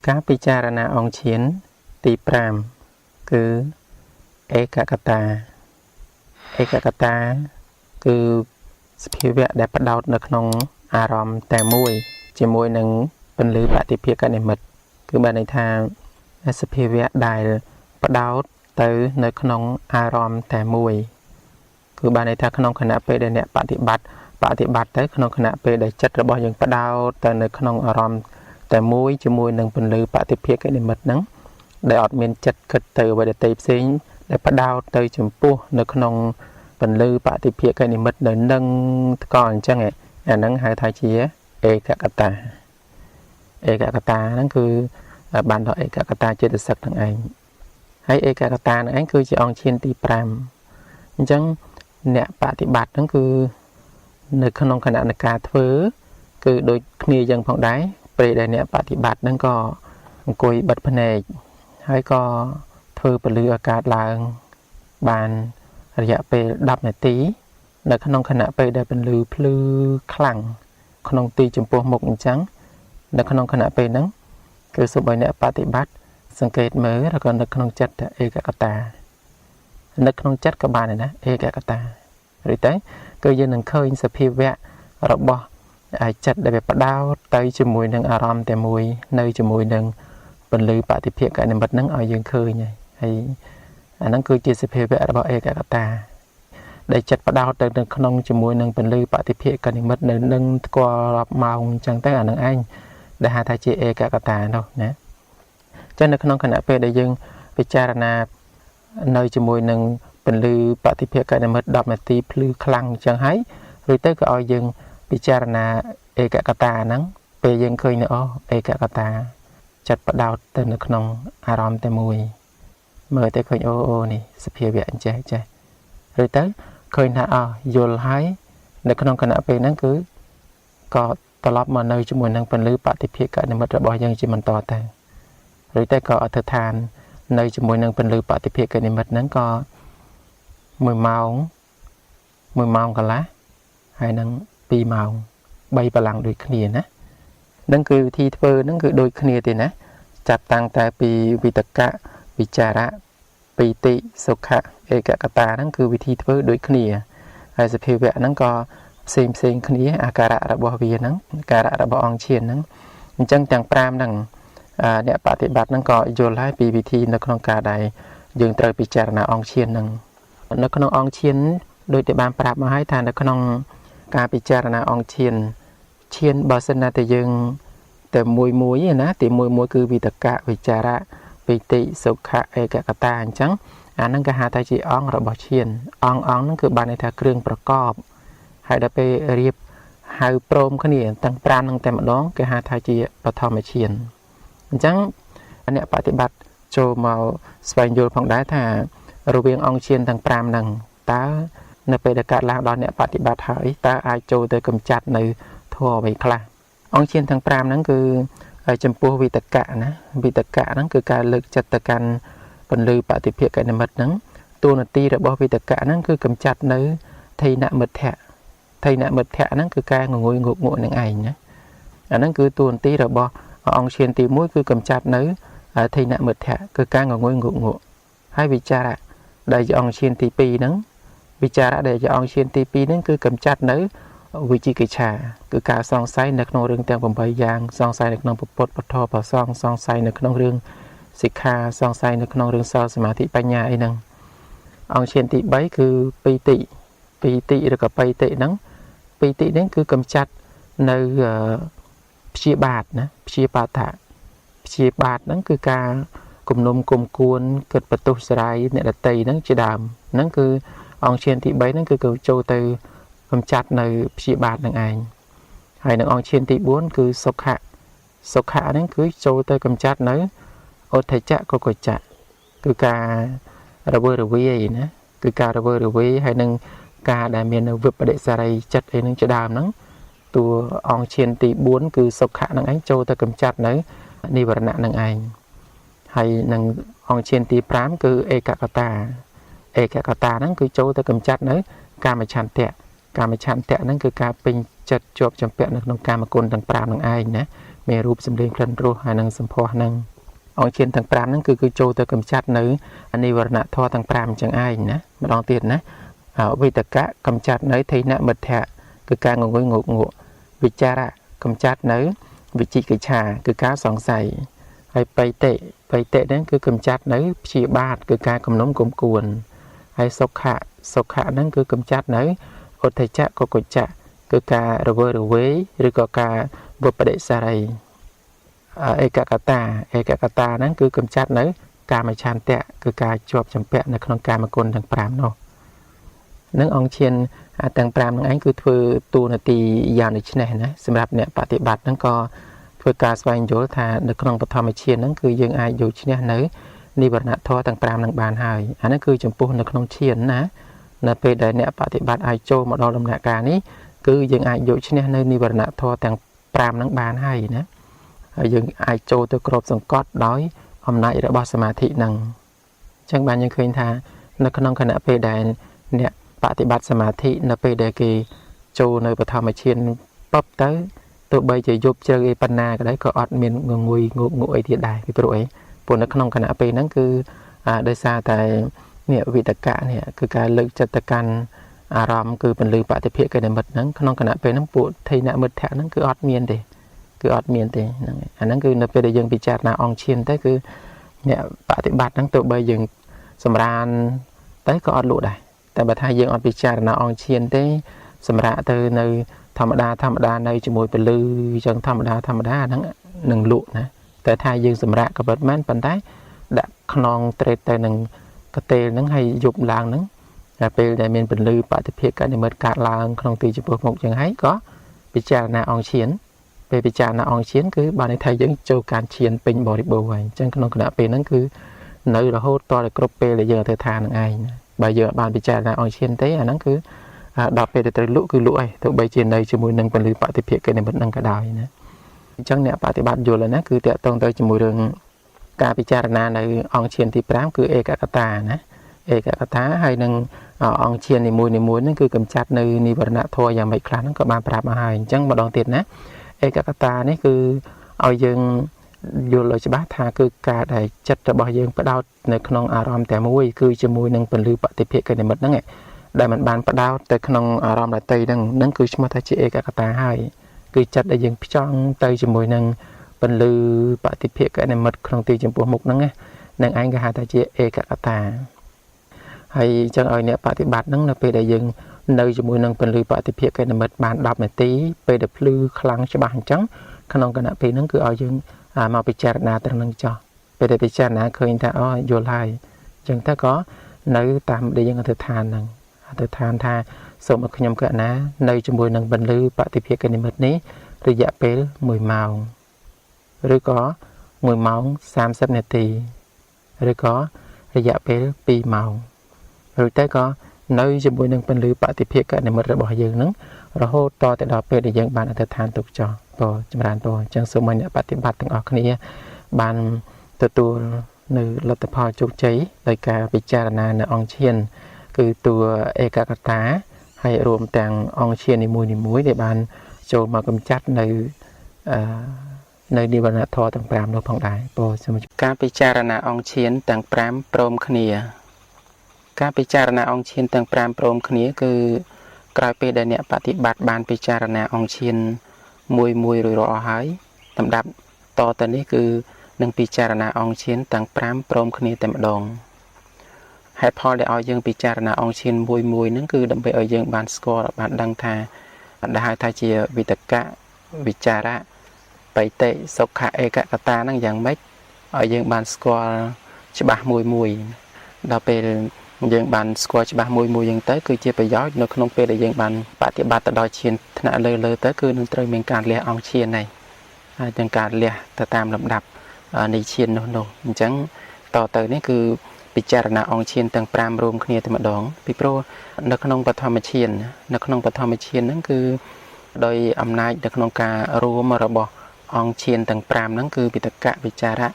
ការពិចារណាអង្គឈានទី5គឺឯកកតាឯកកតាគឺសភាវៈដែលផ្ដោតនៅក្នុងអារម្មណ៍តែមួយជាមួយនឹងពន្លឺបតិភាគនិមិត្តគឺបានន័យថាសភាវៈដែលផ្ដោតទៅនៅក្នុងអារម្មណ៍តែមួយគឺបានន័យថាក្នុងខណៈពេលដែលអ្នកបប្រតិបត្តិបប្រតិបត្តិទៅក្នុងខណៈពេលដែលចិត្តរបស់យើងផ្ដោតទៅនៅក្នុងអារម្មណ៍តែមួយជាមួយនឹងពន្លឺបតិភាគនិមិត្តហ្នឹងដែលអត់មានចិត្តគិតទៅអ្វីដទៃផ្សេងដែលផ្ដោតទៅចំពោះនៅក្នុងពន្លឺបតិភាគនិមិត្តនៅនឹងថ្កល់អញ្ចឹងអាហ្នឹងហៅថាជាឯកកតាឯកកតាហ្នឹងគឺបានដល់ឯកកតាចេតសិកហ្នឹងឯងហើយឯកកតាហ្នឹងឯងគឺជាអង្គឈានទី5អញ្ចឹងអ្នកបប្រតិបត្តិហ្នឹងគឺនៅក្នុងខណៈនៃការធ្វើគឺដូចគ្នាយ៉ាងផងដែរពេលដែលអ្នកបប្រតិបត្តិហ្នឹងក៏អង្គុយបិទភ្នែកហើយក៏ធ្វើពលឺអាកាសឡើងបានរយៈពេល10នាទីនៅក្នុងខណៈពេលដែលពន្លឺភ្លឺខ្លាំងក្នុងទីចំពោះមុខអញ្ចឹងនៅក្នុងខណៈពេលហ្នឹងគឺសូមឲ្យអ្នកបប្រតិបត្តិសង្កេតមើលឬក៏នៅក្នុងចិត្តឯកកតានៅក្នុងចិត្តក៏បានដែរណាឯកកតាឬទៅគឺយើងនឹងឃើញសភាវៈរបស់ចិត្តដែលវាផ្ដោតទៅជាមួយនឹងអារម្មណ៍តែមួយនៅជាមួយនឹងពន្លឺបតិភាគនិមិត្តហ្នឹងឲ្យយើងឃើញហើយអាហ្នឹងគឺជាសភាវៈរបស់ឯកកតាដែលចិត្តផ្ដោតទៅនៅក្នុងជាមួយនឹងពន្លឺបតិភាគនិមិត្តនៅនឹងថ្គាល់រាប់ម៉ោងអញ្ចឹងទៅអាហ្នឹងឯងដែលហៅថាជាឯកកតានោះណាចឹងនៅក្នុងខណៈពេលដែលយើងពិចារណានៅជាមួយនឹងពន្លឺបតិភាគនិមិត្ត10នាទីភ្លឺខ្លាំងអញ្ចឹងហើយរួចទៅក៏ឲ្យយើងពិចារណាឯកកតាហ្នឹងពេលយើងឃើញអូឯកកតាចិត្តផ្ដោតទៅនៅក្នុងអារម្មណ៍តែមួយមើលទៅឃើញអូអូនេះសភាវៈអញ្ចេះចេះឬទៅឃើញថាអស់យល់ហើយនៅក្នុងខណៈពេលហ្នឹងគឺក៏ត្រឡប់មកនៅជាមួយនឹងពន្លឺបតិភាគនិមិត្តរបស់យើងជាបន្តទៅឬទៅក៏អធិដ្ឋាននៅជាមួយនឹងពន្លឺបតិភាគនិមិត្តហ្នឹងក៏1ម៉ោង1ម៉ោងកន្លះហើយនឹង2ម៉ោង3បលាំងដូចគ្នាណានឹងគឺវិធីធ្វើហ្នឹងគឺដូចគ្នាទេណាចាប់តាំងតែពីវិតកៈវិចារៈពីតិសុខៈឯកកតាហ្នឹងគឺវិធីធ្វើដូចគ្នាហើយសភាវៈហ្នឹងក៏ផ្សេងផ្សេងគ្នាអាការៈរបស់វាហ្នឹងអាការៈរបស់អង្គឈានហ្នឹងអញ្ចឹងទាំង5ហ្នឹងអ្នកបប្រតិបត្តិហ្នឹងក៏យល់ហើយពីវិធីនៅក្នុងការដែលយើងត្រូវពិចារណាអង្គឈានហ្នឹងនៅក្នុងអង្គឈានដូចដែលបានប្រាប់មកហើយថានៅក្នុងការពិចារណាអង្គឈានឈានបើសិនណាតែយើងតែមួយមួយឯណាទីមួយមួយគឺវិតកៈវិចារៈពិតិសុខៈឯកកតាអញ្ចឹងអាហ្នឹងគេហៅថាជាអង្គរបស់ឈានអង្គអង្គហ្នឹងគឺបានន័យថាគ្រឿងប្រកបហើយដល់ពេលរៀបហៅព្រមគ្នាទាំង5ហ្នឹងតែម្ដងគេហៅថាជាបឋមឈានអញ្ចឹងអ្នកបប្រតិបត្តិចូលមកស្វែងយល់ផងដែរថារវាងអង្គឈានទាំង5ហ្នឹងតើនៅពេលដែលកាត់ឡើងដល់អ្នកបប្រតិបត្តិហើយតើអាចចូលទៅកម្ចាត់នៅធម៌អ្វីខ្លះអង្គឈានទាំង5ហ្នឹងគឺចំពោះវិតកៈណាវិតកៈហ្នឹងគឺការលើកចិត្តទៅកាន់ពន្លឺបតិភាគនិមិត្តហ្នឹងតួនាទីរបស់វិតកៈហ្នឹងគឺកម្ចាត់នៅថៃនមិទ្ធៈថៃនមិទ្ធៈហ្នឹងគឺការងងុយងក់ងក់នឹងឯងណាអាហ្នឹងគឺតួនាទីរបស់អង្គឈានទី1គឺកម្ចាត់នៅថៃនមិទ្ធៈគឺការងងុយងក់ងក់ហើយវិចារៈដែលជាអង្គឈានទី2ហ្នឹងវិចារៈដែលជាអង្គឈានទី2ហ្នឹងគឺកម្ចាត់នៅវិជិកិច្ឆាគឺការសង្ស័យនៅក្នុងរឿងទាំង8យ៉ាងសង្ស័យនៅក្នុងពុទ្ធពធប្រសង្ឃសង្ស័យនៅក្នុងរឿងសិក្ខាសង្ស័យនៅក្នុងរឿងសិលសមាធិបញ្ញាអីហ្នឹងអង្គឈានទី3គឺពីតិពីតិឬក៏បៃតិហ្នឹងពីតិហ្នឹងគឺកម្ចាត់នៅព្យាបាទណាព្យាបាទៈព្យាបាទហ្នឹងគឺការគំនុំគុំគួនគិតបន្ទុះសរាយអ្នកដតីហ្នឹងជាដើមហ្នឹងគឺអង្គឈានទី3ហ្នឹងគឺចូលទៅកម្ចាត់នៅព្យាបាទនឹងឯងហើយនឹងអង្គឈានទី4គឺសុខៈសុខៈហ្នឹងគឺចូលទៅកម្ចាត់នៅឧទ្ធចៈកុកចៈគឺការរវើរវាយណាគឺការរវើរវាយហើយនឹងការដែលមាននៅវិបដិសារីចិត្តអីហ្នឹងជាដើមហ្នឹងតួអង្គឈានទី4គឺសុខៈនឹងឯងចូលទៅកម្ចាត់នៅនិវរណៈនឹងឯងហើយនឹងអង្គឈានទី5គឺឯកកតាឯកកតាហ្នឹងគឺចូលទៅកម្ចាត់នៅកាមឆន្ទៈកាមឆន្ទៈហ្នឹងគឺការពេញចិត្តជាប់ចម្ពាក់នៅក្នុងកាមគុណទាំង5នឹងឯងណា មានរូបសម្លេងក្លិនរសហើយនឹងសម្ផស្សហ្នឹងអង្គឈានទាំង5ហ្នឹងគឺចូលទៅកម្ចាត់នៅនិវរណធម៌ទាំង5អញ្ចឹងឯងណាម្ដងទៀតណាវិតកៈកម្ចាត់នៅថីនមិទ្ធៈគឺការងងុយងោកងក់វិចារៈកម្ចាត់នៅវិជិកិច្ឆាគឺការសង្ស័យហើយបៃតិបៃតិហ្នឹងគឺកម្ចាត់នៅព្យាបាទគឺការគំនុំគុំគួនហើយសុខៈសុខៈហ្នឹងគឺកម្ចាត់នៅឧទ្ធចៈកុកច្ចៈគឺការរវើរវាយឬក៏ការវិបដិសារីឯកកតាឯកកតាហ្នឹងគឺកម្ចាត់នៅកាមឆន្ទៈគឺការជាប់ចម្ពាក់នៅក្នុងកាមគុណទាំង5នោះនឹងអង្គឈានទាំង5ហ្នឹងឯងគឺធ្វើតួនាទីយ៉ាងដូចនេះណាសម្រាប់អ្នកបប្រតិបត្តិហ្នឹងក៏ធ្វើការស្វែងយល់ថានៅក្នុងបឋមឈានហ្នឹងគឺយើងអាចយកឈ្នះនៅនិវរណធម៌ទាំង5ហ្នឹងបានហើយអាហ្នឹងគឺចំពោះនៅក្នុងឈានណានៅពេលដែលអ្នកបប្រតិបត្តិអាចចូលមកដល់ដំណាក់កាលនេះគឺយើងអាចយកឈ្នះនៅនិវរណធម៌ទាំង5ហ្នឹងបានហើយណាហើយយើងអាចចូលទៅគ្របសង្កត់ដោយអំណាចរបស់សមាធិហ្នឹងអញ្ចឹងបានយើងឃើញថានៅក្នុងខណៈពេលដែលអ្នកបប្រតិបត្តិសមាធិនៅពេលដែលគេចូលនៅបឋមឈានពឹបទៅទោះបីជាយប់ជ្រៅអីប៉ុណ្ណាក៏ដោយក៏អត់មានងងុយងោកងក់អីទៀតដែរពីព្រោះអីព្រោះនៅក្នុងខណៈពេលហ្នឹងគឺដោយសារតែនេះវិតកៈនេះគឺការលើកចិត្តទៅកាន់អារម្មណ៍គឺពន្លឺបតិភិកនិមិត្តហ្នឹងក្នុងខណៈពេលហ្នឹងពួកថីនមិទ្ធៈហ្នឹងគឺអត់មានទេគឺអត់មានទេហ្នឹងអាហ្នឹងគឺនៅពេលដែលយើងពិចារណាអង្គឈានទៅគឺអ្នកបប្រតិបត្តិហ្នឹងទោះបីយើងសម្រានទៅក៏អត់លក់ដែរតែបើថាយើងអត់ពិចារណាអង្គឈានទេសម្រាប់ទៅនៅធម្មតាធម្មតានៅជាមួយពលឺអញ្ចឹងធម្មតាធម្មតាហ្នឹងនឹងលក់ណាតែថាយើងសម្រាប់ក៏ពិតមែនប៉ុន្តែដាក់ខ្នងត្រេតទៅនឹងកតេលហ្នឹងហើយយប់ឡើងហ្នឹងតែពេលដែលមានពលឺបតិភិកនិមិត្តកើតឡើងក្នុងទីចំពោះមុខចឹងហើយក៏ពិចារណាអង្គឈានពេលពិចារណាអង្គឈានគឺបានន័យថាយើងចូលការឈានពេញបរិបូរណ៍ហើយអញ្ចឹងក្នុងគណៈពេលហ្នឹងគឺនៅរហូតតតែគ្រប់ពេលដែលយើងអធិដ្ឋាននឹងឯងបើយើងអត់បានពិចារណាអង្គឈានទេអាហ្នឹងគឺដល់ពេលដែលត្រូវលក់គឺលក់ហើយទោះបីជានៅជាមួយនឹងពលឺបតិភិកនិមិត្តហ្នឹងក៏ដោយណាអញ្ចឹងអ្នកបប្រតិបត្តិយល់ហើយណាគឺតាក់ទងទៅជាមួយរឿងការពិចារណានៅអង្គឈានទី5គឺឯកកតាណាឯកកតាហើយនឹងអង្គឈាននីមួយៗហ្នឹងគឺកម្ចាត់នៅនិវរណធម៌យ៉ាងម៉េចខ្លះហ្នឹងក៏បានប្រាប់មកហើយអញ្ចឹងម្ដងទៀតណាឯកកតានេះគឺឲ្យយើងយល់ឲ្យច្បាស់ថាគឺការដែលចិត្តរបស់យើងផ្ដោតនៅក្នុងអារម្មណ៍តែមួយគឺជាមួយនឹងពន្លឺបតិភិកនិមិត្តហ្នឹងដែលมันបានផ្ដោតទៅក្នុងអារម្មណ៍ដទៃហ្នឹងហ្នឹងគឺឈ្មោះថាជាឯកកតាហើយគឺចិត្តដែលយើងផ្ចង់ទៅជាមួយនឹងពន្លឺបតិភិកនិមិត្តក្នុងទីចំពោះមុខហ្នឹងណានឹងឯងគេហៅថាជាឯកកតាហើយអញ្ចឹងឲ្យអ្នកបប្រតិបត្តិហ្នឹងនៅពេលដែលយើងនៅជាមួយនឹងពន្លឺបតិភិកនិមិត្តបាន10នាទីពេលដែលភ្លឺខ្លាំងច្បាស់អញ្ចឹងក្នុងគណៈពេលហ្នឹងគឺឲ្យយើងមកពិចារណាត្រង់ហ្នឹងចោះពេលដែលពិចារណាឃើញថាអូយល់ហើយអញ្ចឹងទៅក៏នៅតាមដែលយើងអធិដ្ឋានហ្នឹងអធិដ្ឋានថាសូមឲ្យខ្ញុំកណានៅជាមួយនឹងពន្លឺបតិភិកនិមិត្តនេះរយៈពេល1ម៉ោងឬក៏1ម៉ោង30នាទីឬក៏រយៈពេល2ម៉ោងរួចទៅក៏នៅជាមួយនឹងពន្លឺបតិភិកនិមិត្តរបស់យើងហ្នឹងរហូតតទៅដល់ពេលដែលយើងបានអធិដ្ឋានទុកចោះពរចម្រើនពរអញ្ចឹងសូមឲ្យអ្នកបប្រតិបត្តិទាំងអស់គ្នាបានទទួលនៅលទ្ធផលជោគជ័យដោយការពិចារណានៅអង្គឈានគឺតួឯកកតាហើយរួមទាំងអង្គឈាននីមួយៗដែលបានចូលមកកម្ចាត់នៅអឺនៅនិវរណធម៌ទាំង5នោះផងដែរពរសូមការពិចារណាអង្គឈានទាំង5ព្រមគ្នាការពិចារណាអង្គឈានទាំង5ព្រមគ្នាគឺក្រោយពេលដែលអ្នកបប្រតិបត្តិបានពិចារណាអង្គឈានមួយមួយរួចរាល់អស់ហើយលំដាប់តទៅនេះគឺនឹងពិចារណាអង្គឈានទាំង5ព្រមគ្នាតែម្ដងហេតុផលដែលឲ្យយើងពិចារណាអង្គឈានមួយមួយហ្នឹងគឺដើម្បីឲ្យយើងបានស្គាល់បានដឹងថាដែលហៅថាជាវិតកៈវិចារៈបៃតិសុខៈឯកកតាហ្នឹងយ៉ាងម៉េចឲ្យយើងបានស្គាល់ច្បាស់មួយមួយដល់ពេលយើងបានស្គាល់ច្បាស់មួយមួយយ៉ាងទៅគឺជាប្រយោជន៍នៅក្នុងពេលដែលយើងបានបប្រតិបត្តិទៅដល់ឈានថ្នាក់លើលើទៅគឺនឹងត្រូវមានការលះអង្គឈានហើយហើយទាំងការលះទៅតាមលំដាប់នៃឈាននោះនោះអញ្ចឹងតទៅនេះគឺពិចារណាអង្គឈានទាំង5រួមគ្នាតែម្ដងពីព្រោះនៅក្នុងបឋមឈាននៅក្នុងបឋមឈានហ្នឹងគឺដោយអំណាចនៅក្នុងការរួមរបស់អង្គឈានទាំង5ហ្នឹងគឺវិតកៈវិចារៈ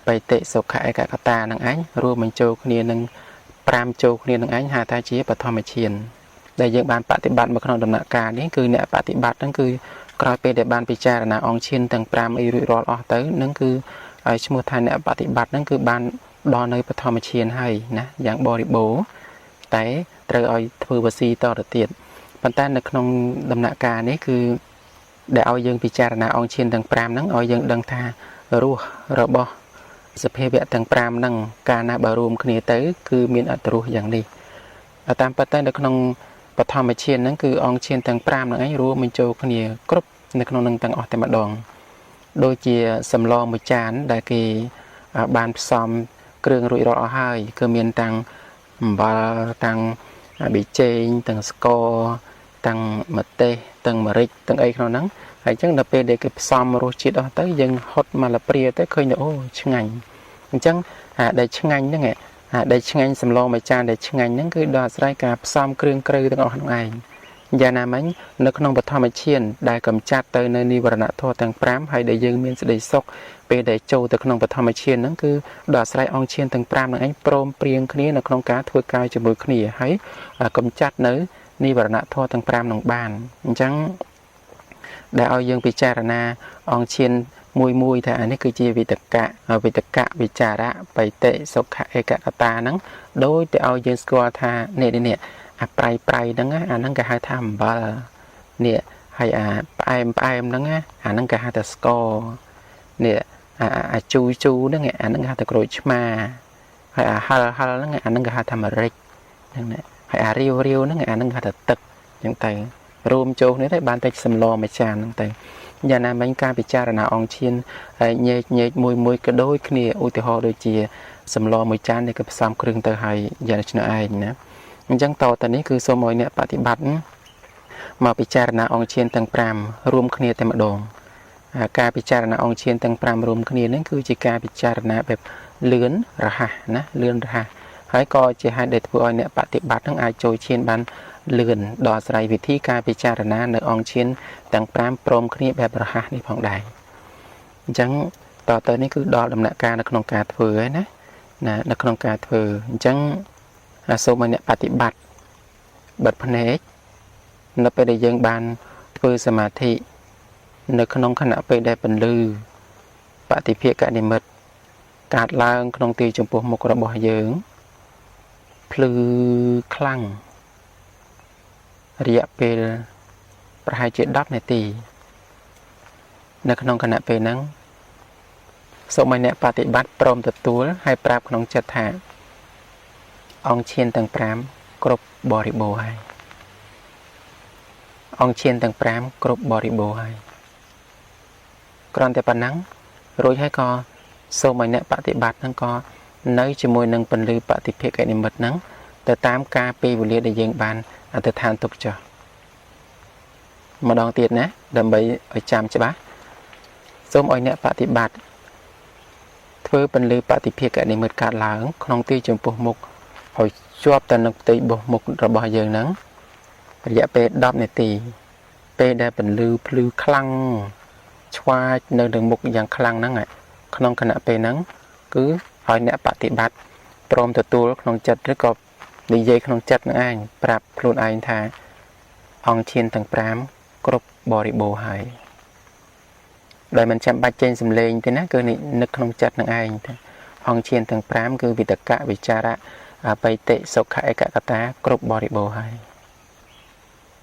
បៃតិសុខៈឯកកតានឹងឯងរួមបញ្ចូលគ្នានឹង5ចូលគ្នានឹងឯងហៅថាជាបឋមឈានដែលយើងបានបប្រតិបត្តិមកក្នុងដំណាក់កាលនេះគឺអ្នកបប្រតិបត្តិហ្នឹងគឺ ក្រោយពេលដែលបានពិចារណាអង្គឈានទាំង5អីរួចរាល់អស់ទៅនឹងគឺឲ្យឈ្មោះថាអ្នកបតិបត្តិហ្នឹងគឺបានដល់នៅបឋមឈានហើយណាយ៉ាងបរិបូរណ៍តែត្រូវឲ្យធ្វើវស៊ីតទៅទៀតប៉ុន្តែនៅក្នុងដំណាក់កាលនេះគឺដែលឲ្យយើងពិចារណាអង្គឈានទាំង5ហ្នឹងឲ្យយើងដឹងថារសរបស់សភាវៈទាំង5ហ្នឹងកាលណាបើរួមគ្នាទៅគឺមានអត្តរសយ៉ាងនេះតាមពិតទៅនៅក្នុងបឋមឈានហ្នឹងគឺអង្គឈានទាំង5ហ្នឹងឯងរួមបញ្ចូលគ្នាគ្រប់នៅក្នុងនឹងទាំងអស់តែម្ដងដូចជាសម្លមួយចានដែលគេបានផ្សំគ្រឿងរួចរាល់អស់ហើយគឺមានទាំងអំបិលទាំងប៊ីចេងទាំងស្ករទាំងម្ទេសទាំងម្រេចទាំងអីក្នុងហ្នឹងហើយអញ្ចឹងដល់ពេលដែលគេផ្សំរសជាតិអស់ទៅយើងហត់មកលព្រាទៅឃើញថាអូឆ្ងាញ់អញ្ចឹងអាដែលឆ្ងាញ់ហ្នឹងអាដែលឆ្ងាញ់សម្លមួយចានដែលឆ្ងាញ់ហ្នឹងគឺដល់អាស្រ័យការផ្សំគ្រឿងក្រៅទាំងអស់ហ្នឹងឯងយ៉ាងណាមិញនៅក្នុងបឋមឈានដែលកំចាត់ទៅនៅនិវរណធម៌ទាំង5ហើយដែលយើងមានសេចក្តីសុខពេលដែលចូលទៅក្នុងបឋមឈានហ្នឹងគឺដល់អាស្រ័យអង្គឈានទាំង5ហ្នឹងឯងព្រមព្រៀងគ្នានៅក្នុងការធ្វើការជាមួយគ្នាហើយកំចាត់នៅនិវរណធម៌ទាំង5ហ្នឹងបានអញ្ចឹងដែលឲ្យយើងពិចារណាអង្គឈានមួយមួយថាអានេះគឺជាវិតកៈវិតកៈវិចារៈបៃតិសុខៈឯកកតាហ្នឹងដោយតែឲ្យយើងស្គាល់ថានេះនេះអាប្រៃប្រៃហ្នឹងអាហ្នឹងគេហៅថាអំបិលនេះហើយអាផ្អែមផ្អែមហ្នឹងអាហ្នឹងគេហៅថាស្ករនេះអាអាជូរជូរហ្នឹងអាហ្នឹងគេហៅថាក្រូចឆ្មាហើយអាហិលហិលហ្នឹងអាហ្នឹងគេហៅថាម្រេចហ្នឹងណាហើយអារាវរាវហ្នឹងអាហ្នឹងគេហៅថាទឹកអញ្ចឹងទៅរួមចូលគ្នាទៅបានតែសម្លមួយចានហ្នឹងទៅយ៉ាងណាមិញការពិចារណាអង្គឈានញែកញែកមួយមួយក៏ដូចគ្នាឧទាហរណ៍ដូចជាសម្លមួយចាននេះគឺផ្សំគ្រឿងទៅហើយយ៉ាងដូច្នេះឯងណាអញ្ចឹងតទៅនេះគឺសូមឲ្យអ្នកបតិបត្តិមកពិចារណាអង្គឈានទាំង5រួមគ្នាតែម្ដងការពិចារណាអង្គឈានទាំង5រួមគ្នានេះគឺជាការពិចារណាបែបលឿនរហ័សណាលឿនរហ័សហើយក៏ជាហេតុដែលធ្វើឲ្យអ្នកបតិបត្តិនឹងអាចចូលឈានបានលឿនដល់អាស្រ័យវិធីការពិចារណានៅអង្គឈានទាំង5ព្រមគ្នាបែបរហ័សនេះផងដែរអញ្ចឹងតទៅនេះគឺដល់ដំណាក់កាលនៅក្នុងការធ្វើហើយណាណានៅក្នុងការធ្វើអញ្ចឹងសូមឲ្យអ្នកបតិបត្តិបិទភ្នែកនៅពេលដែលយើងបានធ្វើសមាធិនៅក្នុងខណៈពេលដែលពន្លឺបតិភាគនិមិត្តកើតឡើងក្នុងទីចំពោះមុខរបស់យើងភ្លឺខ្លាំងរយៈពេលប្រហែលជា10នាទីនៅក្នុងខណៈពេលហ្នឹងសូមឲ្យអ្នកបតិបត្តិព្រមទទួលហើយប្រាប់ក្នុងចិត្តថាអង្គឈានទាំង5គ្រប់បរិបូរណ៍ហើយអង្គឈានទាំង5គ្រប់បរិបូរណ៍ហើយគ្រាន់តែប៉ុណ្ណឹងរួចហើយក៏សូមឲ្យអ្នកបតិបត្តិហ្នឹងក៏នៅជាមួយនឹងពន្លឺបតិភាគនិមិត្តហ្នឹងទៅតាមការពេលវេលាដែលយើងបានអធិដ្ឋានទុកចុះម្ដងទៀតណាដើម្បីឲ្យចាំច្បាស់សូមឲ្យអ្នកបតិបត្តិធ្វើពន្លឺបតិភាគនិមិត្តកើតឡើងក្នុងទីចំពោះមុខឲ្យជាប់ទៅនឹងផ្ទៃបោះមុខរបស់យើងហ្នឹងរយៈពេល10នាទីពេលដែលពន្លឺភ្លឺខ្លាំងឆ្វាចនៅនឹងមុខយ៉ាងខ្លាំងហ្នឹងក្នុងខណៈពេលហ្នឹងគឺឲ្យអ្នកបតិបត្តិព្រមទទួលក្នុងចិត្តឬក៏និយាយក្នុងចិត្តនឹងឯងប្រាប់ខ្លួនឯងថាអង្គឈានទាំង5គ្រប់បរិបូរណ៍ហើយដោយមិនចាំបាច់ចេញសំឡេងទេណាគឺនឹកក្នុងចិត្តនឹងឯងអង្គឈានទាំង5គឺវិតកៈវិចារៈបៃតិសុខៈឯកកតាគ្រប់បរិបូរណ៍ហើយ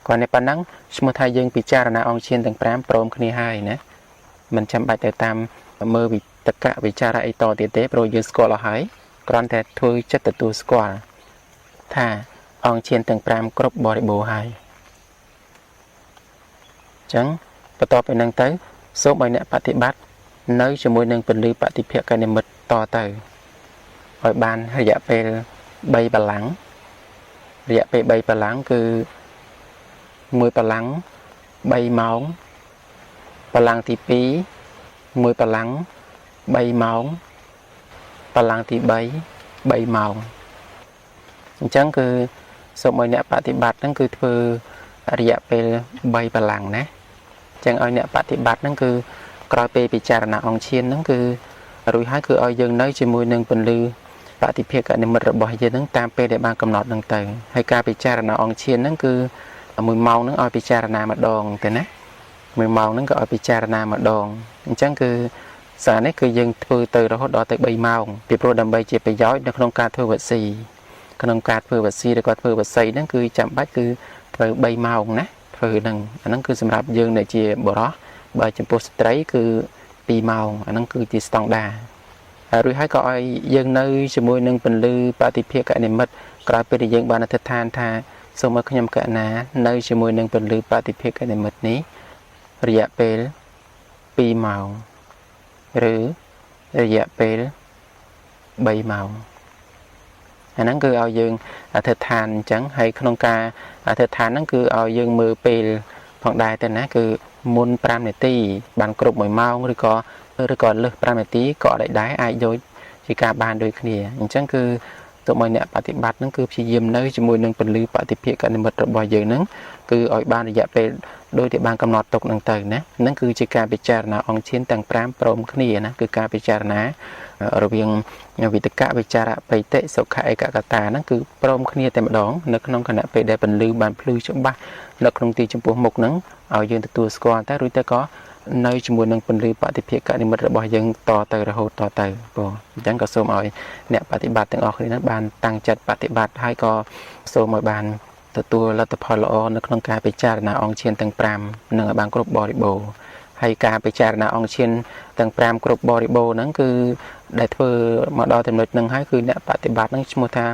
គ្រាន់តែប៉ុណ្ណឹងឈ្មោះថាយើងពិចារណាអង្គឈានទាំង5ព្រមគ្នាហើយណាមិនចាំបាច់ទៅតាមមើលវិតកៈវិចារៈអីតទៀតទេព្រោះយើងស្គាល់អស់ហើយគ្រាន់តែធ្វើចិត្តទទួលស្គាល់ថាអង្គឈានទាំង5គ្រប់បរិបូរណ៍ហើយអញ្ចឹងបន្ទាប់ពីនឹងទៅសូមឲ្យអ្នកបតិបត្តិនៅជាមួយនឹងពន្លឺបតិភាគនិមិត្តតទៅឲ្យបានរយៈពេល3បល្ល័ង្ករយៈពេល3បល្ល័ង្កគឺ1បល្ល័ង្ក3ម៉ោងបល្ល័ង្កទី2 1បល្ល័ង្ក3ម៉ោងបល្ល័ង្កទី3 3ម៉ោងអញ្ចឹងគឺសូមឲ្យអ្នកបតិបត្តិហ្នឹងគឺធ្វើរយៈពេល3បល្ល័ង្កណាអញ្ចឹងឲ្យអ្នកបតិបត្តិហ្នឹងគឺក្រោយពេលពិចារណាអង្គឈានហ្នឹងគឺរួចហើយគឺឲ្យយើងនៅជាមួយនឹងពន្លឺបតិភាគនិមិត្តរបស់យើងហ្នឹងតាមពេលដែលបានកំណត់ហ្នឹងទៅហើយការពិចារណាអង្គឈានហ្នឹងគឺ1ម៉ោងហ្នឹងឲ្យពិចារណាម្ដងទៅណា 1ម៉ោងហ្នឹងក៏ឲ្យពិចារណាម្ដងអញ្ចឹងគឺសារនេះគឺយើងធ្វើទៅរហូតដល់ទៅ3ម៉ោងពីព្រោះដើម្បីជាប្រយោជន៍នៅក្នុងការធ្វើវស៊ីក្នុងការធ្វើវស៊ីឬក៏ធ្វើវសីហ្នឹងគឺចាំបាច់គឺត្រូវ3ម៉ោងណាធ្វើហ្នឹងអាហ្នឹងគឺសម្រាប់យើងដែលជាបុរសបើចំពោះស្ត្រីគឺ2ម៉ោងអាហ្នឹងគឺជាស្តង់ដារហើយរួចហើយក៏ឲ្យយើងនៅជាមួយនឹងពន្លឺបតិភាគនិមិត្តក្រោយពេលដែលយើងបានអធិដ្ឋានថាសូមឲ្យខ្ញុំកណានៅជាមួយនឹងពន្លឺបតិភាគនិមិត្តនេះរយៈពេល2ម៉ោងឬរយៈពេល3ម៉ោងអាហ្នឹងគឺឲ្យយើងអធិដ្ឋានអញ្ចឹងហើយក្នុងការអធិដ្ឋានហ្នឹងគឺឲ្យយើងមើលពេលផងដែរទៅណាគឺមុន5នាទីបានគ្រប់1ម៉ោងឬក៏លើស5នាទីក៏អត់ដែរអាចយកជាការបានដូចគ្នាអញ្ចឹងគឺទោះបីអ្នកបប្រតិបត្តិហ្នឹងគឺព្យាយាមនៅជាមួយនឹងពន្លឺបតិភាគនិមិត្តរបស់យើងហ្នឹងគឺឲ្យបានរយៈពេលដោយที่បានកំណត់ទុកហ្នឹងទៅណាហ្នឹងគឺជាការពិចារណាអង្គឈានទាំង5ព្រមគ្នាណាគឺការពិចារណារវាងវិតកវិចារបិតិសុខឯកកតាហ្នឹងគឺព្រមគ្នាតែម្ដងនៅក្នុងខណៈពេលដែលពន្លឺបានភ្លឺច្បាស់នៅក្នុងទីចំពោះមុខហ្នឹងឲ្យយើងទទួលស្គាល់តែរួចទៅក៏នៅជាមួយនឹងពន្លឺបតិភាគនិមិត្តរបស់យើងតទៅរហូតតទៅបងអញ្ចឹងក៏សូមឲ្យអ្នកបប្រតិបត្តិទាំងអស់គ្នាហ្នឹងបានតាំងចិត្តបប្រតិបត្តិហើយក៏សូមឲ្យបានទទួលលទ្ធផលល្អនៅក្នុងការពិចារណាអង្គឈានទាំង5និងឲ្យបានគ្រប់បរិបូរណ៍ហើយការពិចារណាអង្គឈានទាំង5គ្រប់បរិបូរណ៍ហ្នឹងគឺដែលធ្វើមកដល់ចំណុចហ្នឹងហើយគឺអ្នកបប្រតិបត្តិហ្នឹងឈ្មោះថា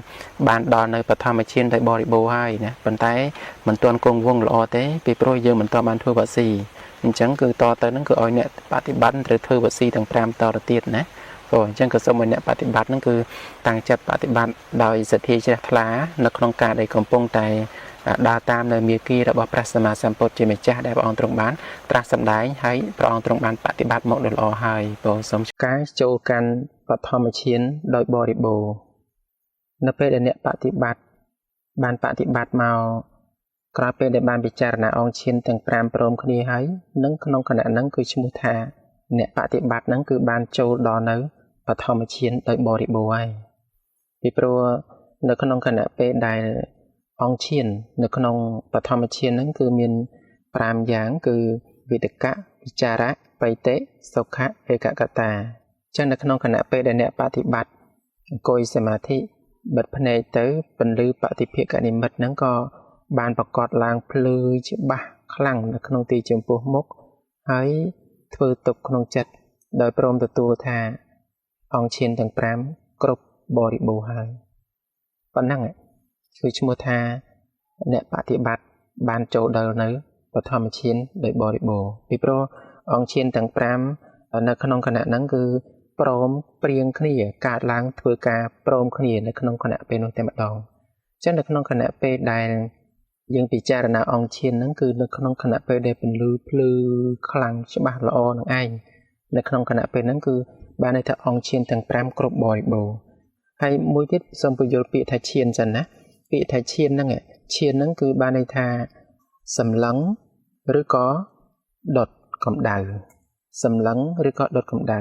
បានដល់នៅបឋមឈានដោយបរិបូរណ៍ហើយណាប៉ុន្តែមិនទាន់គង់វង្សល្អទេពីព្រោះយើងមិនទាន់បានធ្វើវស៊ីអញ្ចឹងគឺតទៅហ្នឹងគឺឲ្យអ្នកបប្រតិបត្តិត្រូវធ្វើវស៊ីទាំង5តទៅទៀតណាព្រោះអញ្ចឹងក៏សូមឲ្យអ្នកបប្រតិបត្តិហ្នឹងគឺតាំងចិត្តបប្រតិបត្តិដោយសទ្ធាជ្រះថ្លានៅក្នុងការដែលកំពុងតែដើរតាមនៅមាគ៌ារបស់ព្រះសម្មាសម្ពុទ្ធជាម្ចាស់ដែលព្រះអង្គទ្រង់បានត្រាស់សម្ដែងហើយព្រះអង្គទ្រង់បានបប្រតិបត្តិមកដោយល្អហើយបងសូមការចូលកាន់បឋមឈានដោយបរិបូរណ៍នៅពេលដែលអ្នកបប្រតិបត្តិបានបប្រតិបត្តិមកក្រោយពេលដែលបានពិចារណាអង្គឈានទាំង5ព្រមគ្នាហើយនឹងក្នុងខណៈហ្នឹងគឺឈ្មោះថាអ្នកបប្រតិបត្តិហ្នឹងគឺបានចូលដល់នៅបឋមឈានដោយបរិបូរណ៍ហើយពីព្រោះនៅក្នុងខណៈពេលដែលអង្គឈាននៅក្នុងបឋមឈានហ្នឹងគឺមាន5យ៉ាងគឺវិតកៈវិចារៈបិតិសុខៈឯកកតាអញ្ចឹងនៅក្នុងខណៈពេលដែលអ្នកបប្រតិបត្តិអង្គុយសមាធិបិទភ្នែកទៅពន្លឺបតិភាគនិមិត្តហ្នឹងក៏បានប្រកាសឡើងភ្លឺច្បាស់ខ្លាំងនៅក្នុងទីចំពោះមុខហើយធ្វើទុកក្នុងចិត្តដោយព្រមទទួលថាអង្គឈានទាំង5គ្រប់បរិបូរណ៍ហើយប៉ុណ្ណឹងគឺឈ្មោះថាអ្នកបប្រតិបត្តិបានចូលដល់នៅបឋមឈានដោយបរិបូរណ៍ពីព្រោះអង្គឈានទាំង5នៅក្នុងខណៈហ្នឹងគឺព្រមព្រៀងគ្នាកើតឡើងធ្វើការព្រមគ្នានៅក្នុងខណៈពេលនោះតែម្ដងអញ្ចឹងនៅក្នុងខណៈពេលដែលយើងពិចារណាអង្គឈានហ្នឹងគឺនៅក្នុងខណៈពេលដែលពន្លឺភ្លឺខ្លាំងច្បាស់ល្អនឹងឯងនៅក្នុងខណៈពេលហ្នឹងគឺបានន័យថាអង្គឈានទាំង5គ្រប់បរិបូរណ៍ហើយមួយទៀតសូមពន្យល់ពាក្យថាឈានសិនណាពាក្យថាឈានហ្នឹងឈានហ្នឹងគឺបានន័យថាសម្លឹងឬក៏ដុតកម្ដៅសម្លឹងឬក៏ដុតកម្ដៅ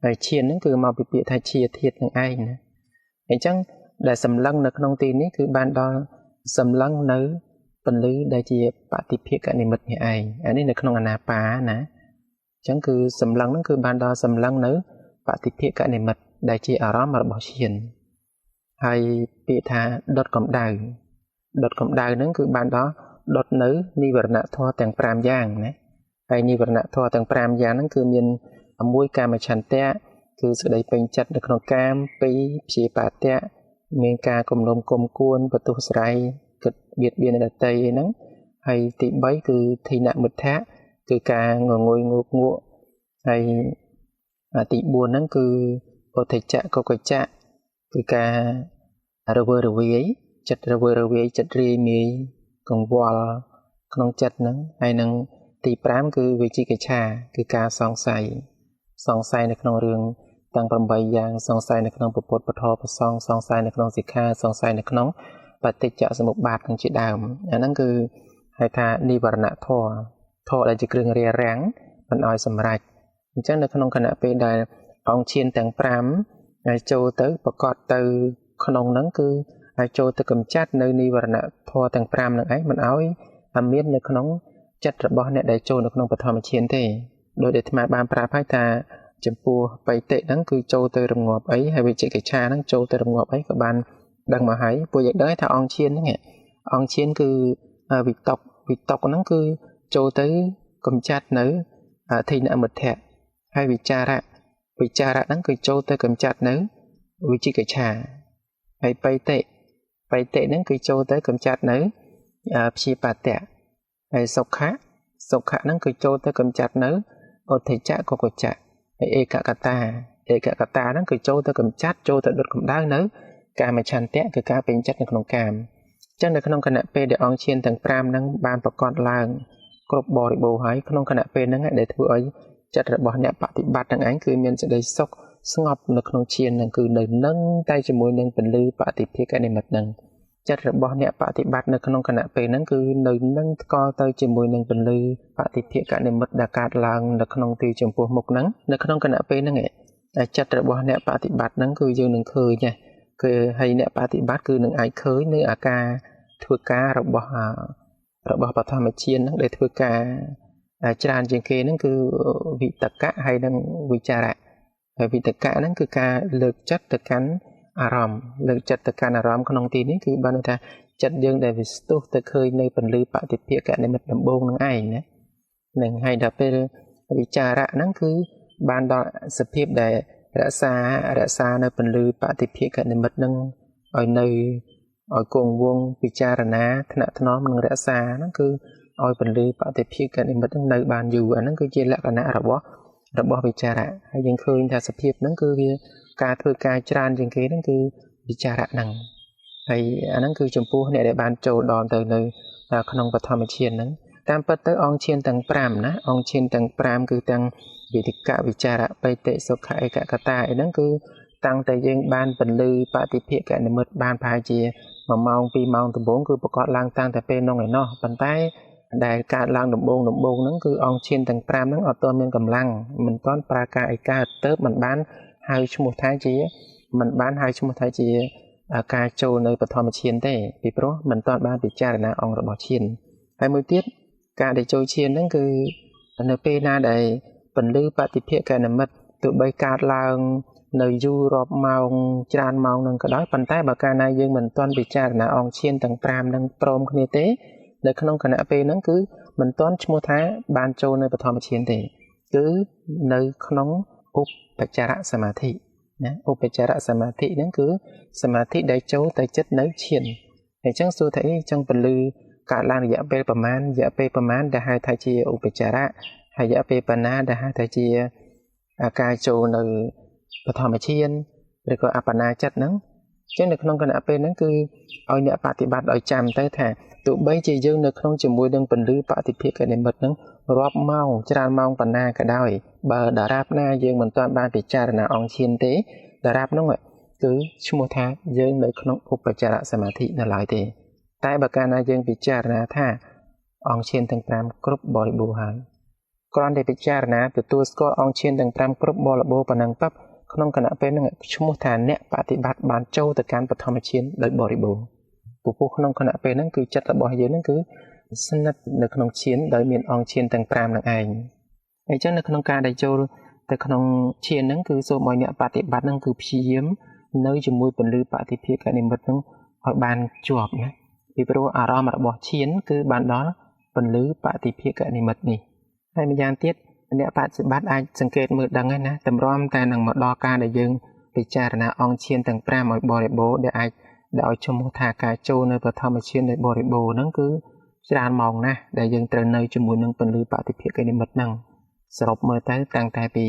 ហើយឈានហ្នឹងគឺមកពីពាក្យថាជាធាតុនឹងឯងណាអញ្ចឹងដែលសម្លឹងនៅក្នុងទីនេះគឺបានដល់សម្លឹងនៅពន្លឺដែលជាបតិភាគនិមិត្តនេះឯងអានេះនៅក្នុងអានាបាណាអញ្ចឹងគឺសម្លឹងហ្នឹងគឺបានដល់សម្លឹងនៅបតិភាគនិមិត្តដែលជាអារម្មណ៍របស់ឈានហើយពាក្យថាដុតកម្ដៅដុតកម្ដៅហ្នឹងគឺបានដល់ដុតនៅនិវរណធម៌ទាំង5យ៉ាងណាហើយនិវរណធម៌ទាំង5យ៉ាងហ្នឹងគឺមានមួយកាមឆន្ទៈគឺសេចក្តីពេញចិត្តនៅក្នុងកាម2ព្យាបាទៈមានការគំនុំគុំគួនបន្ទុះស្រ័យគិតបៀតបៀនអ្នកដទៃអីហ្នឹងហើយទី3គឺធិនមិទ្ធៈគឺការងងុយងោកងក់ហើយទី4ហ្នឹងគឺឧទ្ធច្ចៈកុកច្ចៈគឺការរវើរវាយចិត្តរវើរវាយចិត្តរាយមាយកង្វល់ក្នុងចិត្តហ្នឹងហើយនឹងទី5គឺវិជិកិច្ឆាគឺការសង្ស័យសង្ស័យនៅក្នុងរឿងទាំង8យ៉ាងសង្ស័យនៅក្នុងពុទ្ធពធប្រសង្ឃសង្ស័យនៅក្នុងសិក្ខាសង្ស័យនៅក្នុងបតិច្ចសមុប្បាទនឹងជាដើមអាហ្នឹងគឺហៅថានិវរណធម៌ធម៌ដែលជាគ្រឿងរារាំងមិនឲ្យសម្រេចអញ្ចឹងនៅក្នុងខណៈពេលដែលអង្គឈានទាំង5ហើយចូលទៅប្រកបទៅក្នុងហ្នឹងគឺហើយចូលទៅកម្ចាត់នៅនិវរណធម៌ទាំង5ហ្នឹងឯងមិនឲ្យមាននៅក្នុង ចិត្តរបស់អ្នកដែលចូលនៅក្នុងបឋមឈានទេដោយដែលអាត្មាបានប្រាប់ហើយថាចំពោះបៃតិហ្នឹងគឺចូលទៅរងាប់អីហើយវិចិកិច្ឆាហ្នឹងចូលទៅរងាប់អីក៏បានដឹងមកហើយពួកយើងដឹងថាអង្គឈានហ្នឹងអង្គឈានគឺវិតុកវិតុកហ្នឹងគឺចូលទៅកំចាត់នៅធិនមិទ្ធៈហើយវិចារៈវិចារៈហ្នឹងគឺចូលទៅកំចាត់នៅវិចិកិច្ឆាហើយបៃតិបៃតិហ្នឹងគឺចូលទៅកំចាត់នៅព្យាបាទៈហើយសុខៈសុខៈហ្នឹងគឺចូលទៅកំចាត់នៅឧទ្ធិច្ចកុកច្ចៈហើយឯកកតាឯកកតាហ្នឹងគឺចូលទៅកំចាត់ចូលទៅដុតកម្ដៅនៅកាមឆន្ទៈគឺការពេញចិត្តនៅក្នុងកាមអញ្ចឹងនៅក្នុងគណៈពេលដែលអង្គឈានទាំង5ហ្នឹងបានប្រកាសឡើងគ្រប់បរិបូរណ៍ហើយក្នុងគណៈពេលហ្នឹងដែលធ្វើឲ្យចិត្តរបស់អ្នកបប្រតិបត្តិហ្នឹងឯងគឺមានសេចក្តីសុខស្ងប់នៅក្នុងឈានហ្នឹងគឺនៅនឹងតែជាមួយនឹងពន្លឺបតិភាគនិមិត្តហ្នឹងចិត្តរបស់អ្នកបប្រតិបត្តិនៅក្នុងគណៈពេលហ្នឹងគឺនៅនឹងថ្កល់ទៅជាមួយនឹងពន្លឺបតិភាគនិមិត្តដែលកើតឡើងនៅក្នុងទីចំពោះមុខហ្នឹងនៅក្នុងគណៈពេលហ្នឹងចិត្តរបស់អ្នកបប្រតិបត្តិហ្នឹងគឺយើងនឹងឃើញណាគឺហើយអ្នកបប្រតិបត្តិគឺនឹងអាចឃើញនៅអាការធ្វើការរបស់បឋមឈានហ្នឹងដែលធ្វើការច្រើនជាងគេហ្នឹងគឺវិតកៈហើយនិងវិចារៈហើយវិតកៈហ្នឹងគឺការលើកចិត្តទៅកាន់អារម្មណ៍លើកចិត្តទៅកាន់អារម្មណ៍ក្នុងទីនេះគឺបានន័យថាចិត្តយើងដែលវាស្ទុះទៅឃើញនៅពន្លឺបតិភាគនិមិត្តដំបូងនឹងឯងណានឹងហើយដល់ពេលវិចារៈហ្នឹងគឺបានដល់សភាពដែលរក្សានៅពន្លឺបតិភាគនិមិត្តហ្នឹងឲ្យនៅឲ្យគង់វង្សពិចារណាថ្នាក់ថ្នមនិងរក្សាហ្នឹងគឺឲ្យពន្លឺបតិភាគនិមិត្តហ្នឹងនៅបានយូរអាហ្នឹងគឺជាលក្ខណៈរបស់វិចារៈហើយយើងឃើញថាសភាពហ្នឹងគឺវាការធ្វើការច្រើនជាងគេហ្នឹងគឺវិចារៈហ្នឹងហើយអាហ្នឹងគឺចំពោះអ្នកដែលបានចូលដល់ទៅនៅក្នុងបឋមឈានហ្នឹងតាមពិតទៅអង្គឈានទាំង5ណាអង្គឈានទាំង5គឺទាំងវិតិកវិចារៈបៃតិសុខៈឯកកតាអីហ្នឹងគឺតាំងតែយើងបានពន្លឺបតិភាគនិមិត្តបានប្រហែលជា1ម៉ោង2ម៉ោងដំបូងគឺប្រកាសឡើងតាំងតែពេលនោះឯណោះប៉ុន្តែដែលកើតឡើងដំបូងហ្នឹងគឺអង្គឈានទាំង5ហ្នឹងអត់ទាន់មានកម្លាំងមិនទាន់ប្រើការឲ្យកើតទៅមិនបានហៅឈ្មោះថាជាមិនបានហៅឈ្មោះថាជាការចូលនៅបឋមឈានទេពីព្រោះមិនទាន់បានពិចារណាអង្គរបស់ឈានហើយមួយទៀតការដែលចូលឈានហ្នឹងគឺនៅពេលណាដែលពន្លឺបតិភាគនិមិត្តទោះបីកើតឡើងនៅយូររាប់ម៉ោងច្រើនម៉ោងនឹងក៏ដោយប៉ុន្តែបើកាលណាយើងមិនទាន់ពិចារណាអង្គឈានទាំង5នឹងព្រមគ្នាទេនៅក្នុងគណៈពេលហ្នឹងគឺមិនទាន់ឈ្មោះថាបានចូលនៅបឋមឈានទេគឺនៅក្នុងឧបចារសមាធិណាឧបចារសមាធិហ្នឹងគឺសមាធិដែលចូលទៅចិត្តនៅឈានអញ្ចឹងសួរថាអីចឹងពន្លឺកើតឡើងរយៈពេលប្រមាណរយៈពេលប្រមាណដែលហៅថាជាឧបចារៈហើយរយៈពេលប៉ុណ្ណាដែលហៅថាជាការចូលនៅបឋមឈានឬក៏អបណាចិត្តហ្នឹងអញ្ចឹងនៅក្នុងគណៈពេលហ្នឹងគឺឲ្យអ្នកបប្រតិបត្តិឲ្យចាំទៅថាទោះបីជាយើងនៅក្នុងជាមួយនឹងពន្លឺបតិភាគនិមិត្តហ្នឹងរាប់ម៉ោងច្រើនម៉ោងប៉ុណ្ណាក៏ដោយបើតារាបណាយើងមិនទាន់បានពិចារណាអង្គឈានទេតារាបហ្នឹងគឺឈ្មោះថាយើងនៅក្នុងឧបចារសមាធិនៅឡើយទេតែបើកាលណាយើងពិចារណាថាអង្គឈានទាំង5គ្រប់បរិបូរណ៍ហើយគ្រាន់តែពិចារណាទទួលស្គាល់អង្គឈានទាំង5គ្រប់បរិបូរណ៍ប៉ុណ្ណឹងប៉ាប់ក្នុងគណៈពេលហ្នឹងឈ្មោះថាអ្នកបប្រតិបត្តិបានចូលទៅកាន់បឋមឈានដោយបរិបូរណ៍ពពុះក្នុងគណៈពេលហ្នឹងគឺចិត្តរបស់យើងហ្នឹងគឺស្និទ្ធនៅក្នុងឈានដោយមានអង្គឈានទាំង5នឹងឯងអញ្ចឹងនៅក្នុងការដែលចូលទៅក្នុងឈានហ្នឹងគឺសូមឲ្យអ្នកបប្រតិបត្តិហ្នឹងគឺព្យាយាមនៅជាមួយពន្លឺបតិភាគនិមិត្តហ្នឹងឲ្យបានជាប់ណាពីព្រោះអារម្មណ៍របស់ឈានគឺបានដល់ពន្លឺបតិភាគនិមិត្តនេះហើយម្យ៉ាងទៀតអ្នកបប្រតិបត្តិអាចសង្កេតមើលដឹងហើយណាតម្រាំតែនឹងមកដល់ការដែលយើងពិចារណាអង្គឈានទាំង5ឲ្យបរិបូរណ៍ដែលអាចដែលឲ្យឈ្មោះថាការចូលនៅបឋមឈាននៃបរិបូរណ៍ហ្នឹងគឺច្រើនម៉ោងណាស់ដែលយើងត្រូវនៅជាមួយនឹងពន្លឺបតិភាគនិមិត្តហ្នឹងសរុបមើលទៅតាំងតែពី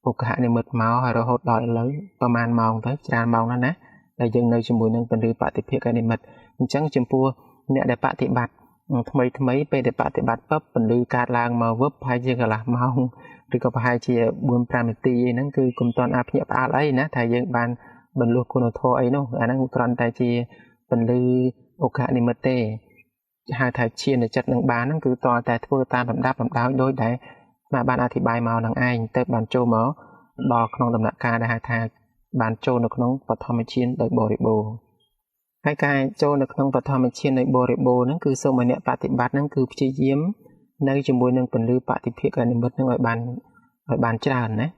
ឧកហនិមិត្តមកហើយរហូតដល់ឥឡូវប្រហែលម៉ោងទៅច្រើនម៉ោងណាស់ណាដែលយើងនៅជាមួយនឹងពន្លឺបតិភាគនិមិត្តអញ្ចឹងចំពោះអ្នកដែលបប្រតិបត្តិថ្មីពេលដែលបប្រតិបត្តិពឹបពន្លឺកើតឡើងមកវឹបប្រហែលជាកន្លះម៉ោងឬក៏ប្រហែលជា4-5នាទីអីហ្នឹងគឺកុំទាន់អាភ្ញាក់ផ្អើលអីណាថាយើងបានបន្លុះគុណធម៌អីនោះអាហ្នឹងគ្រាន់តែជាពន្លឺឧកហនិមិត្តទេហៅថាឈានចិត្តនឹងបានហ្នឹងគឺតតែធ្វើតាមលំដាប់លំដោយដោយដែលមកបានអធិប្បាយមកនឹងឯងទៅបានចូលមកដល់ក្នុងដំណាក់កាលដែលហៅថាបានចូលនៅក្នុងបឋមឈានដោយបរិបូរណ៍ ហើយការចូលនៅក្នុងបឋមឈាននៃបរិបូរណ៍ហ្នឹងគឺសូមឲ្យអ្នកបប្រតិបត្តិហ្នឹងគឺព្យាយាម នៅជាមួយនឹងពន្លឺបតិភាគនិមិត្តនឹងឲ្យបានច្រើនណា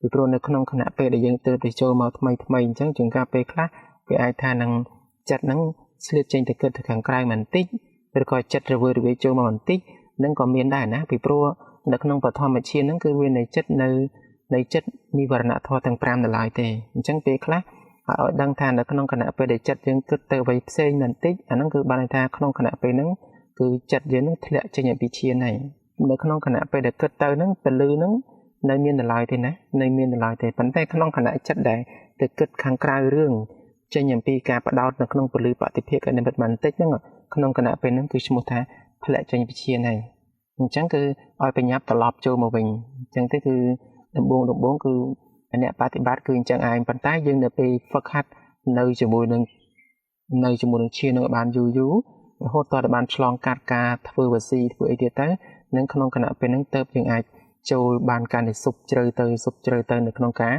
ពីព្រោះនៅក្នុងខណៈពេលដែលយើងទើបទៅចូលមកថ្មីថ្មីអញ្ចឹងជួនកាលពេលខ្លះវាអាចថានឹងចិត្តនឹងឆ្លៀតចេញទៅគិតទៅខាងក្រៅបន្តិចឬក៏ចិត្តរវើរវាយចូលមកបន្តិចនឹងក៏មានដែរណាពីព្រោះនៅក្នុងបឋមឈានហ្នឹងគឺវានៅចិត្តនៅចិត្តនិវរណធម៌ទាំង5នៅឡើយទេអញ្ចឹងពេលខ្លះឲ្យដឹងថានៅក្នុងខណៈពេលដែលចិត្តយើងគិតទៅអ្វីផ្សេងបន្តិចអាហ្នឹងគឺបានន័យថាក្នុងខណៈពេលហ្នឹងគឺចិត្តយើងនឹងធ្លាក់ចេញអំពីឈានហើយនៅក្នុងខណៈពេលដែលគិតទៅហ្នឹងពលឺហ្នឹងនៅមាននៅឡើយទេណានៅមាននៅឡើយទេប៉ុន្តែក្នុងខណៈចិត្តដែលទៅគិតខាងក្រៅរឿងចេញអំពីការបដោតនៅក្នុងពលឺបតិភាគនិមិត្តបន្តិចហ្នឹងក្នុងខណៈពេលហ្នឹងគឺឈ្មោះថាធ្លាក់ចេញពីឈានហើយអញ្ចឹងគឺឲ្យបញ្ញាប់ត្រឡប់ចូលមកវិញអញ្ចឹងទេគឺដំបូងគឺអ្នកបប្រតិបត្តិគឺអញ្ចឹងឯងប៉ុន្តែយើងនៅពេលហ្វឹកហាត់នៅជាមួយនឹងឈាននឹងបានយូរយូររហូតតតែបានឆ្លងកាត់ការធ្វើវស៊ីធ្វើអីទៀតទៅនឹងក្នុងគណៈពេលហ្នឹងទៅយើងអាចចូលបានការនៃសុបជ្រៅទៅសុបជ្រៅទៅនៅក្នុងការ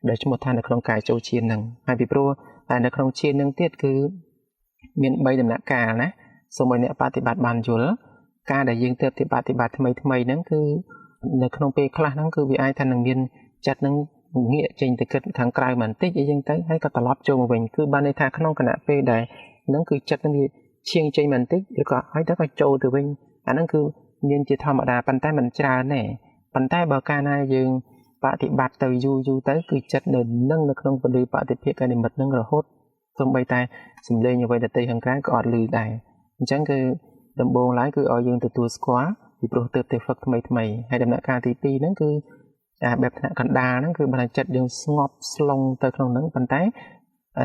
ដែលឈ្មោះថានៅក្នុងការចូលឈានហ្នឹងហើយពីព្រោះតែនៅក្នុងឈានហ្នឹងទៀតគឺមាន3ដំណាក់កាលណាសូមឲ្យអ្នកបប្រតិបត្តិបានយល់ការដែលយើងទៅបប្រតិបត្តិថ្មីថ្មីហ្នឹងគឺនៅក្នុងពេលខ្លះហ្នឹងគឺវាអាចថានឹងមានចិត្តហ្នឹងងាកចេញទៅគិតខាងក្រៅបន្តិចអីចឹងទៅហើយក៏ត្រឡប់ចូលមកវិញគឺបានន័យថាក្នុងគណៈពេលដែលហ្នឹងគឺចិត្តហ្នឹងវាឈៀងចេញបន្តិចឬក៏ហើយទៅក៏ចូលទៅវិញអាហ្នឹងគឺមានជាធម្មតាប៉ុន្តែមិនច្រើនទេប៉ុន្តែបើកាលណាយើងបប្រតិបត្តិទៅយូរយូរទៅគឺចិត្តនៅនឹងនៅក្នុងពលឺបតិភាគនិមិត្តហ្នឹងរហូតសូម្បីតែសំឡេងអ្វីដទៃខាងក្រៅក៏អត់ឮដែរអញ្ចឹងគឺដំបូងឡើយគឺឲ្យយើងទទួលស្គាល់ពីព្រោះទើបតែហ្វឹកថ្មីថ្មីហើយដំណាក់កាលទី2ហ្នឹងគឺអាបែបថ្នាក់កណ្ដាលហ្នឹងគឺបានចិត្តយើងស្ងប់ស្លងទៅក្នុងហ្នឹងប៉ុន្តែ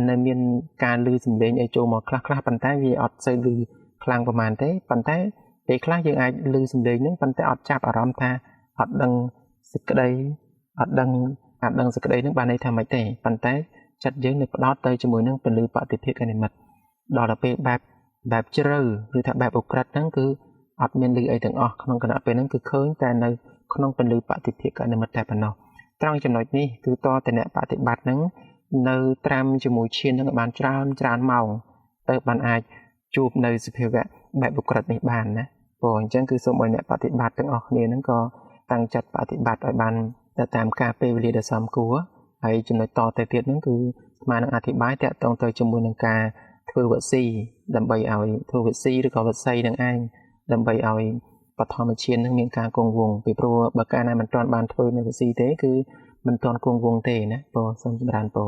នៅមានការឮសំឡេងអីចូលមកខ្លះខ្លះប៉ុន្តែវាអត់សូវឮខ្លាំងប្រហែលទេប៉ុន្តែពេលខ្លះយើងអាចឮសំឡេងហ្នឹងប៉ុន្តែអត់ចាប់អារម្មណ៍ថាអត់ដឹងសេចក្តីអត់ដឹងសេចក្តីហ្នឹងបានន័យថាម៉េចទេប៉ុន្តែចិត្តយើងនៅផ្ដោតទៅជាមួយនឹងពលឺបតិភាគនិមិត្តដល់ទៅពេលបែបជ្រៅឬថាបែបឧក្រិដ្ឋហ្នឹងគឺអត់មានឮអីទាំងអស់ក្នុងគណៈពេលហ្នឹងគឺឃើញតែនៅក្នុងពលឺបតិភាគនិមិត្តតែប៉ុណ្ណោះត្រង់ចំណុចនេះគឺតតែអ្នកបប្រតិបត្តិហ្នឹងនៅត្រាំជាមួយឈានហ្នឹងបានច្រើនម៉ោងទៅបានអាចជួបនៅសភាវៈបែបឧក្រិដ្ឋនេះបានណាព្រោះអញ្ចឹងគឺសូមឲ្យអ្នកបប្រតិបត្តិទាំងអស់គ្នាហ្នឹងក៏តាំងចិត្តបប្រតិបត្តិឲ្យបានទៅតាមការពេលវេលាដែលសមគួរហើយចំណុចតទៅទៀតហ្នឹងគឺស្មើនឹងអធិប្បាយតាក់ទងទៅជាមួយនឹងការធ្វើវស៊ីដើម្បីឲ្យធ្វើវស៊ីឬក៏វសីនឹងឯងដើម្បីឲ្យបឋមឈាននឹងមានការគង់វង្សពីព្រោះបើកាលណាមិនទាន់បានធ្វើនៅវស៊ីទេគឺមិនទាន់គង់វង្សទេណាព្រោះសូមចម្រើនពរ។